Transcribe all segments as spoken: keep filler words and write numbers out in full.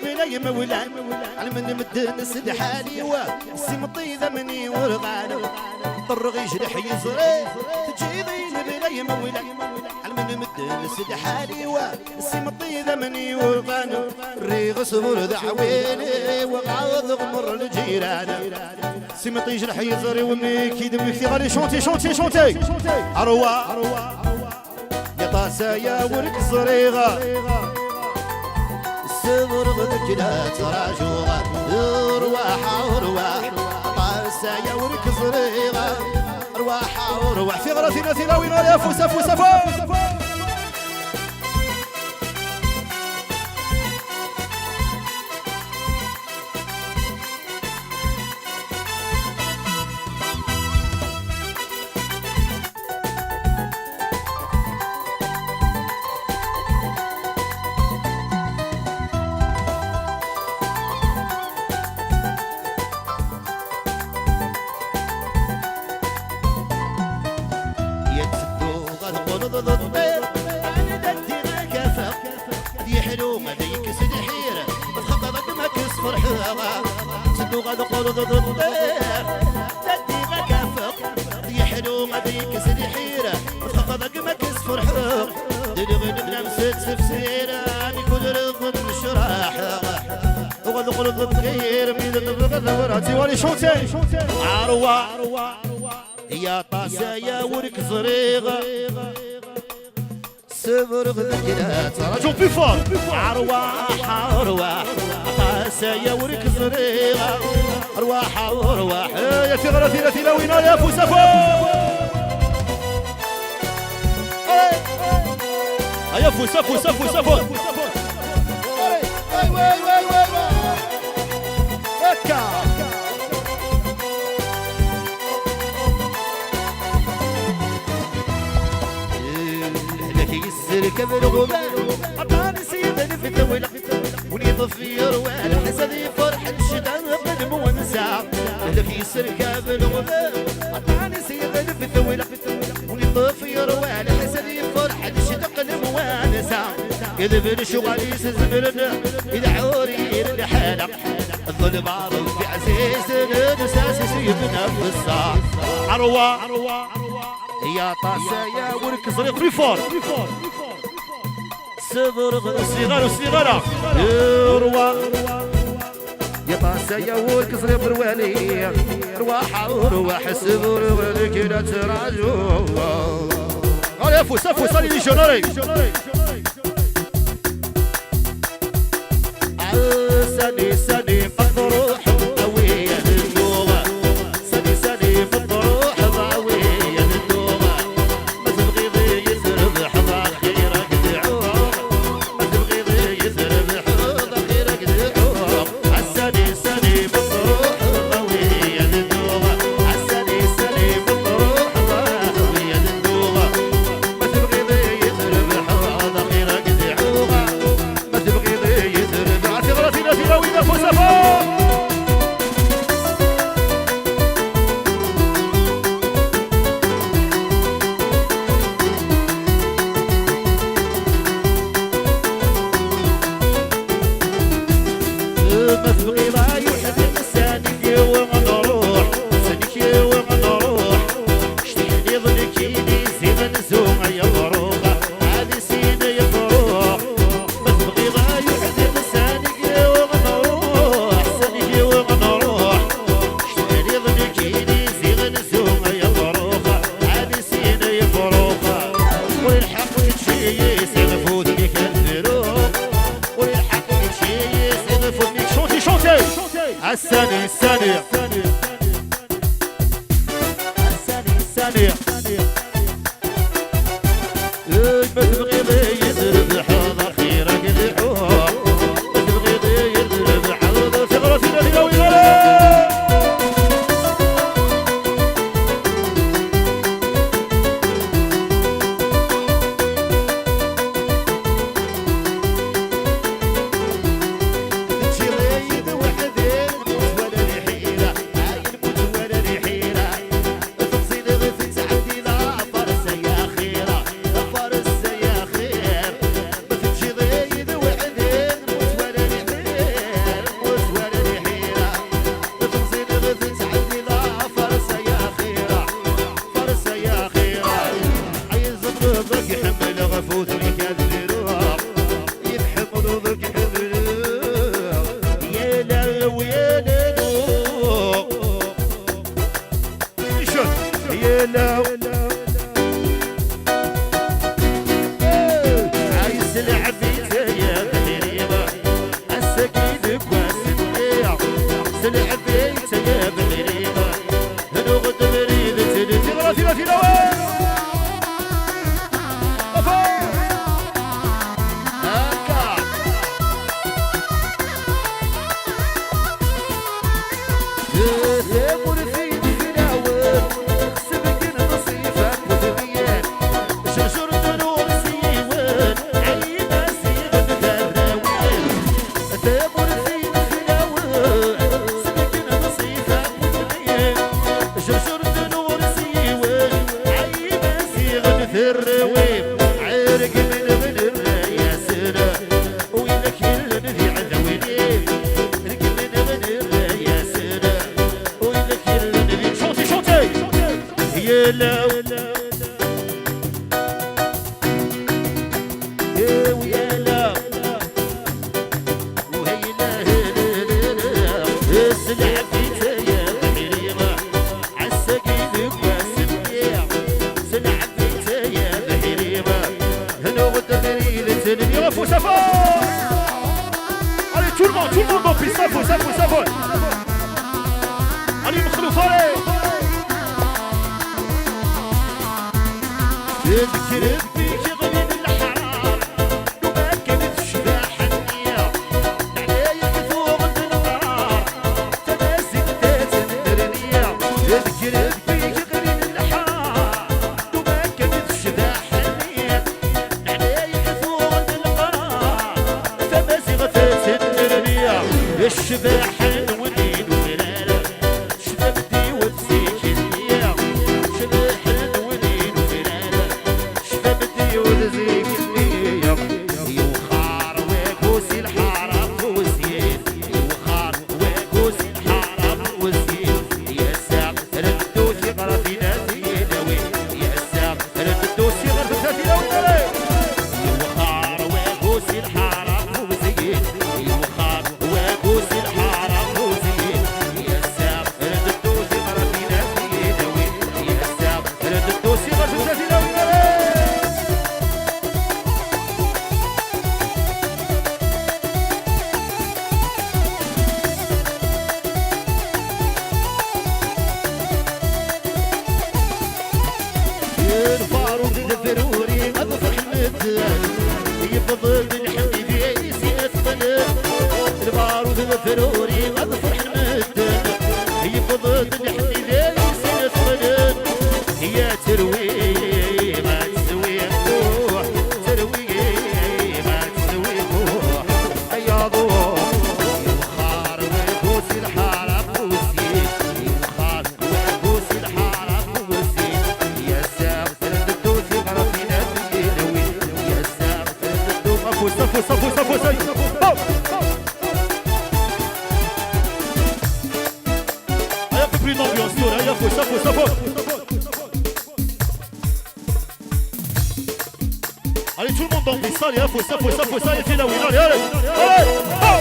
Bla imawlan, ɛelmen medden s lḥal-iw, s imeṭṭi d amni urɣan. Ṭerreɣ ijreḥ yeẓri, teǧǧiḍ-in bla imawlan. Ɛelmen medden s lḥal-iw, s imeṭṭi d amni urɣan. Rriɣ ṣṣber d aɛwin-iw, ɣaḍeɣ mer lǧiran. S imeṭṭi ijreḥ yeẓri, wemmi k-id-mmektiɣ. Allez, chanter, chanter, chanter. Arwa. Yaṭas aya ur k-ẓriɣ. Ssebreɣ deg la ttṛajuɣ. Rwaḥ, rwaḥ. Yaṭas aya ur k-ẓriɣ. Rwaḥ, rwaḥ. Tiɣratin a tilawin, ɣer afus, afus, afus. Yetteddu ad qqleḍ d ṭṭir, ɛni d addi ad k-afeɣ? Ad yeḥlu, ad yekkes lḥir, txeṭṭreḍ ma k-sferḥeɣ. Ttedduɣ ad qqleḍ d ṭṭir, d addi ad k-afeɣ. Ad yeḥlu, ad yekkes lḥir, txeṭṭreḍ ma k-sferḥeɣ. Deg lɣilem s ttefsir, amek ur rɣen ccraḥ. Uɣal qqleḍ d ṭṭir, mi d-nebɣa d awra. Tiwali chanter. Arwa. Yaṭas aya ur k-ẓriɣ. Ssebreɣ deg la ttṛajuɣ. Plus fort. Arwaḥ, arwaḥ. Yaṭas aya ur k-ẓriɣ. Arwaḥ, arwaḥ. Eh, ya tiɣratin a tilawin, ay afus, afus. Ay afus, afus, afus, afus. Akka. Lehlak yesserkab lɣuba, aṭan s yidel fi tawla. Win yeṭṭef yerwa lḥas ad yefreḥ, ccda qqed mwensa. Lehlak yesserkab lɣuba, aṭan s yidel fi tawla. Win yeṭṭef yerwa lḥas ad yefreḥ, ccda qqed mwensa. Ideb lecɣal-is zemren, idɛurin lḥala. Ḍelbeɣ Rebbi ɛzizen, lsas-is yebna fessa. Arwa. Yaṭas aya ur k-ẓriɣ. Plus fort. Ssebreɣ. Ur sliɣ ara, ur sliɣ ara. Arwa. Yaṭas aya ur k-ẓriɣ berwali. Arwaḥ, arwaḥ, ssebreɣ deg la ttṛajuɣ. Allez, afus, afus, allez, les jeunes, allez. Sani, sani, ma truḥeḍ, awi ad dduɣ. Sani, sani, ma truḥeḍ, awi ad dduɣ. Ma tebɣiḍ-iyi trebḥeḍ, axir ad k-dɛuɣ. Ma tebɣiḍ-iyi trebḥeḍ, axir ad k-dɛuɣ. Sani, sani, ma truḥeḍ, awi ad dduɣ. Sani, sani, ma truḥeḍ, awi ad dduɣ. Ma tebɣiḍ-iyi trebḥeḍ, axir ad k-dɛuɣ. Ma tebɣiḍ-iyi trebḥeḍ. Tiɣratin a tilawin, afus, afus. Ma tebɣiḍ ay uḥdiq, sani yiwen nruḥ, sani yiwen nruḥ. Ctehniḍ nekkini ziɣ nzu ay ṛuḥ, ɛad isin yefruḥ. Ma tebɣiḍ ay uḥdiq, sani yiwen nruḥ, sani yiwen nruḥ. Ctehniḍ nekkini ziɣ nzu ay ṛuḥ, ɛad isin yefruḥ. Ur ilḥeq učči-is iɣef udem-ik ad tefruḥ. Ur ilḥeq učči-is iɣef udem-ik. Chanter, chanter. Sani, sani. Sani, sani. Ey, ma tebɣiḍ-iyi trebḥeḍ, axir ad k-dɛuɣ. Ma tebɣiḍ-iyi trebḥeḍ, tiɣratin a tilawin, allez! Teǧǧiḍ-iyi-d weḥd-i, twala lḥila. لا. يا ويا لا. وهي لا، لا، لا، لا. السلعة في تايا بحريمة. عساكي ذوك واسمية. سلعة في تايا بحريمة. هنو غدا غريلة تنمية. فوسافا. Allez, tout le monde, tout le monde en piste, ça faut, ça faut, ça faut. Allez, مخلوف, allez. تذكر بيك غليل الحرام، لو ما كانت الشباح النية، عليك ثوغ النهار، تمازيغ تاتن الدرنية. تذكر بيك غليل الحرام، لو ما كانت الشباح النية، عليك ثوغ النهار، تمازيغ تاتن الدرنية. الشباح الونين وغير شباب ديوت زيكنية، شباب حنونين وفرادة، شباب ديوت زيكنية. يوخار ويكوسي الحرام وزيد، يوخار ويكوسي الحرام وزيد. يا سام ردو ثقرة في نادي ناوي، يا سام ردو ثقرة في نادي ناوي. يوخار ويكوسي الحرام وزيد، يوخار وكوس الحارة كوسي. يا الساق رددو زغرة في نادي داوي. يا الساق رددو زغرة في نادي داوي. البارود الفروري أضفح المدن، يفضل الحمد لله يسير الطلب. البارود الفروري أضفح المدن، يفضل الحمد لله يسير الطلب. يا تروي ما تسوي روح، تروي ما تسوي روح. أيا ضوء يوخار ويبوس الحارة بوسي، يوخار ويبوس الحارة بوسي. يا ساغ ترددو ثغرة في نادي ناوي، يا ساغ ترددو. أفوس، أفوس، أفوس، أفوس، أفوس. هيا، un peu plus d'ambiance, هيا، أفوس، أفوس، أفوس. Allez, tout le monde dans le piste, allez, أفوس، أفوس، أفوس, allez, viens là, oui, allez, allez, allez, oh, oh.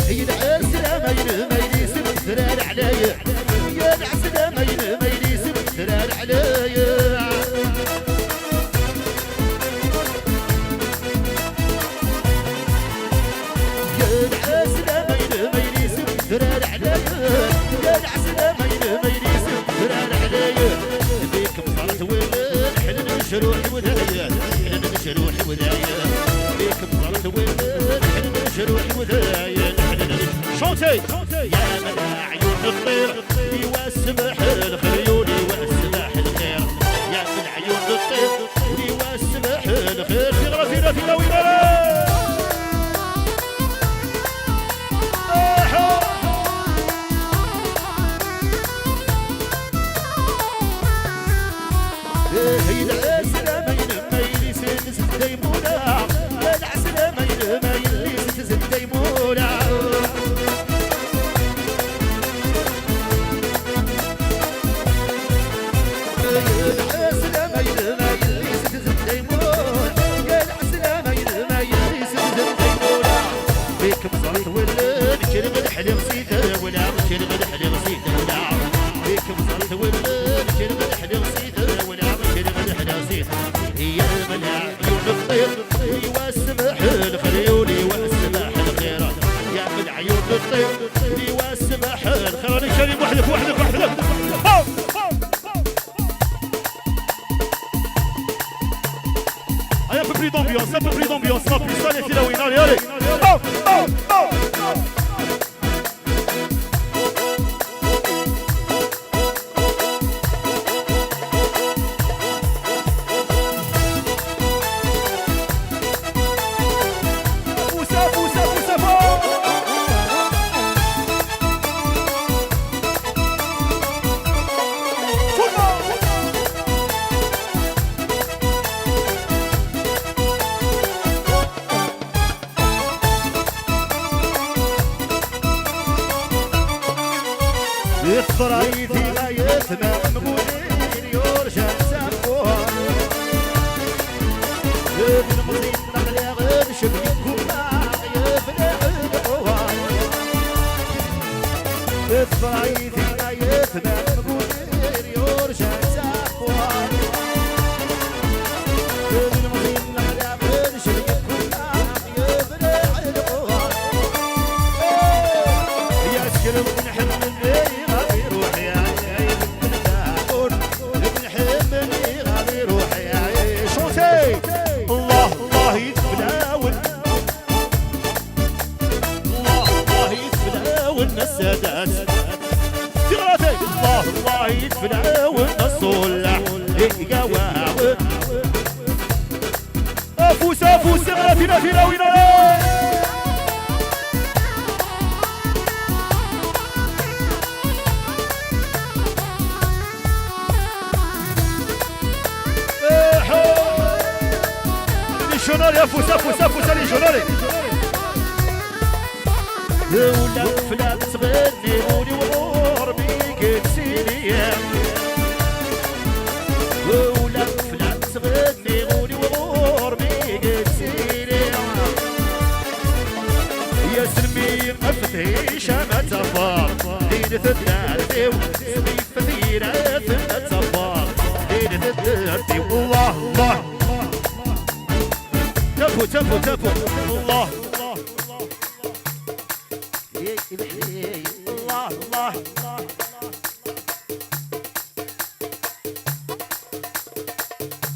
يا العسلامة يا الميليس متفرار عليا، يا العسلامة يا الميليس متفرار عليا. يا العسلامة يا الميليس متفرار عليا، يا العسلامة يا الميليس متفرار عليا. بيك مصرت وين حلم مشروع ودايا، حلم مشروع ودايا. بيك مصرت وين حلم مشروع ودايا. شونتي يا من عيون الطير، ايوا السماح الخيول، ايوا السماح الخير. يا من عيون الطير، ايوا السماح الخير. في غرفينا فينا وين؟ هي العسلامة ينمى يليسن زدي مولا، العسلامة ينمى يليسن زدي مولا. Allez. Oh, oh, oh. Pousse, pousse, pousse, pousse. Iṣṣer-iyi di ɣayet ma nqulin yurǧa safuḥ. Ibn Mẓin neɣliɣ nceb yekkumaɣ yefleḥ lqewar. Iṣṣer-iyi di ɣayet ma nqulin yurǧa safuḥ. Ibn Mẓin neɣliɣ nceb yekkumaɣ يا سكر بن حمد يا غبي روحي، يا بن داعون، بن حمد يا غبي روحي. شوتي! الله، الله يتبلاون. الله، الله يتبلاون السادات. في غراتي. الله، الله يتبلاون الصلاح. إيه يا واون. افوس، افوس، اغرى فينا، فينا، وين انا؟ إيه، حو. لي جونوري، افوس، افوس، افوس، لي جونوري. ولا فلان تغني غولي وغور بيك تسيلي. ولا فلان تغني غولي وغور بيك تسيلي. يا سلمي ما فتحيش ما تفار. دينة الدردي وسمي فتيرة ما تفار. دينة الدردي والله الله. تفو، تفو، تفو. الله. الله، الله.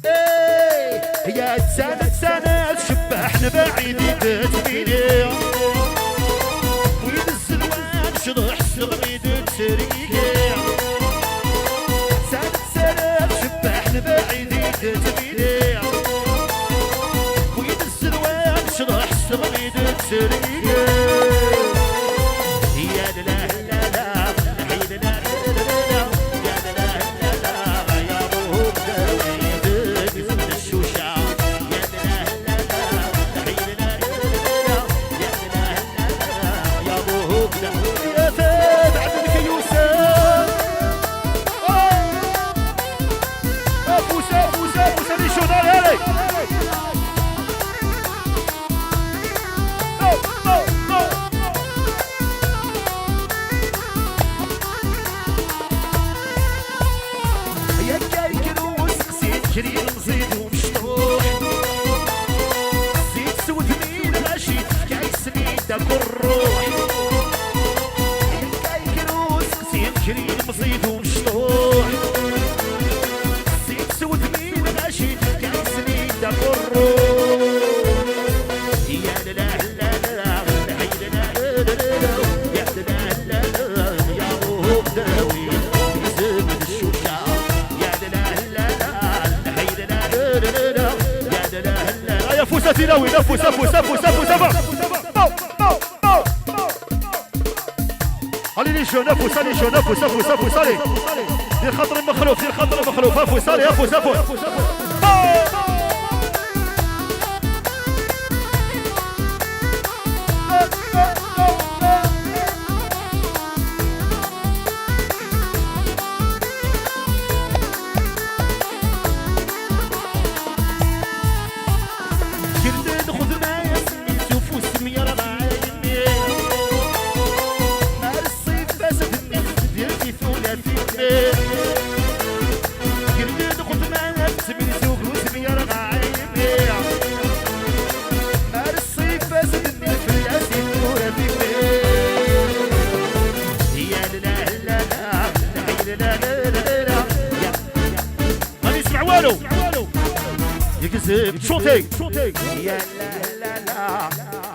إيه، يا تسانة، تسانة، تشبح نبعيد تتميلي. وين الزلوان شضح سغميد تسريقي. تسانة، تسانة، تشبح نبعيد تتميلي. وين الزلوان شضح سغميد تسريقي. يا لا لا لا، حيد لا لا لا، يا لا لا لا، يا روح داوي دقس من الشوشة. يا لا لا لا، حيد لا لا لا، يا لا لا لا، يا روح داوي. يا فهد عندك يوسف. افوس، افوس، افوس، هذه الشوطة، هذه. يا كايكر وسقسي كريم زيد ومشطوح. زيد سود مين غاشي كايس مين داك الروح. يا كايكر وسقسي كريم زيد ومشطوح. زيد سود مين غاشي كايس مين داك الروح. يا لا لا لا لا، حي لا لا لا لا، يا لا لا لا، يا روح داوي، يزيد الشوشة. يا لا لا لا لا، حي لا لا لا لا، يا لا لا لا. يا فوسة تلاوي، لا فوسة، فوسة، فوسة، فوسة، فوسة. Allez les jeunes, افوس، allez les jeunes, افوس، افوس، افوس، allez. دير خاطر المخلوف، دير خاطر المخلوف، افوس، allez، افوس، افوس. كل نخدمة يا سميتو فوس مية راه عايمين. نهار الصيف فاس الدنيا ديال كيف ولا في المية. كل نخدمة يا سميتو فوس مية راه عايمين. نهار الصيف فاس الدنيا فلاس يدور في المية. يا لا لا لا لا، حي لا لا لا لا لا. يا ما يسمع والو. يكذب شوتي. يا لا لا لا.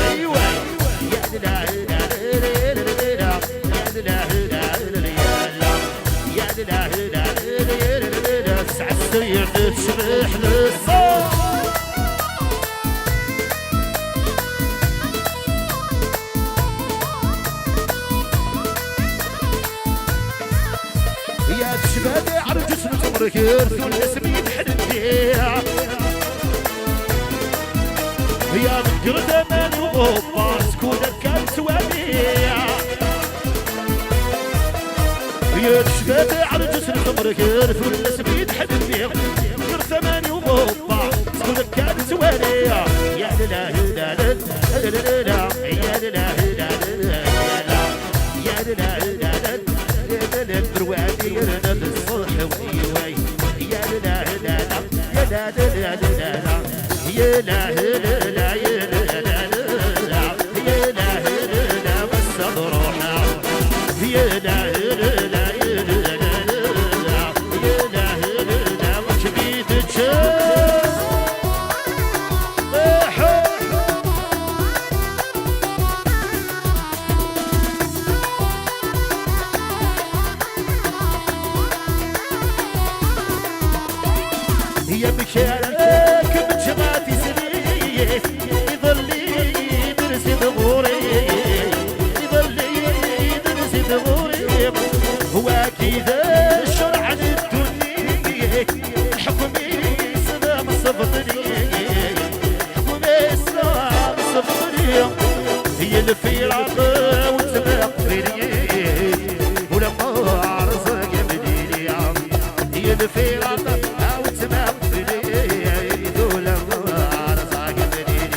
Aywa. Ya la la la la la la, ya la la la la la la, ya la la la la la la, tesɛa ssir tecbeḥ d ṣṣut. Ya tecba taɛerǧut n tɣergert, tullas mi d-ḥnenniɣ. Ya meggred aman uɣebbar, skud akka nettwali. Ya tecba taɛerǧut n tɣergert, tullas mi d-ḥnenniɣ. Meggred aman uɣebbar, skud akka nettwali. Ya la la la la la la, ya la la la la la la. Ya la la la la la la, berwani yerna d ṣṣeḥ, way, way. Ya la la la la, ya la la la la la, ya la la la, ya la la la la, ya la la la, massa d ruḥeɣ. Ya la la la, ya la la la la, ya la la la, ma kbidetx. Iḥu. Yamk ara kem ǧǧeɣ a tislit, iḍelli d-rsid ɣur-i, iḍelli d-rsid ɣur-i, wagi d ccreɛ n ddunit, lḥekm-is d amsebṭli. Ḥekm-is d amsebṭli, i lfiraq wetma qbili, ula ma rẓag amdili. I lfiraq wetma qbili, ula ma rẓag amdili.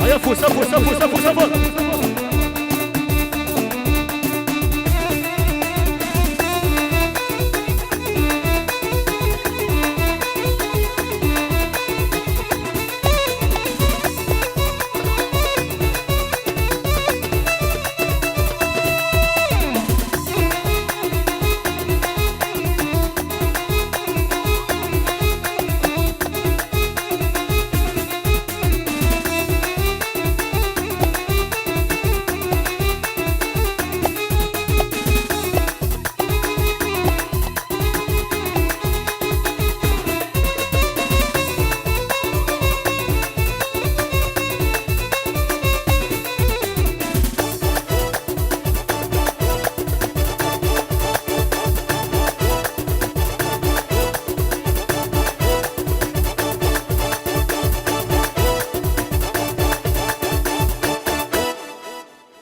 Aya fus, afus, afus, afus, afus.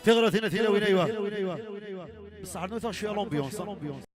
Tiɣratin a tilawin, aywa. Bessah rnu taɣ cwiya l'ambiance.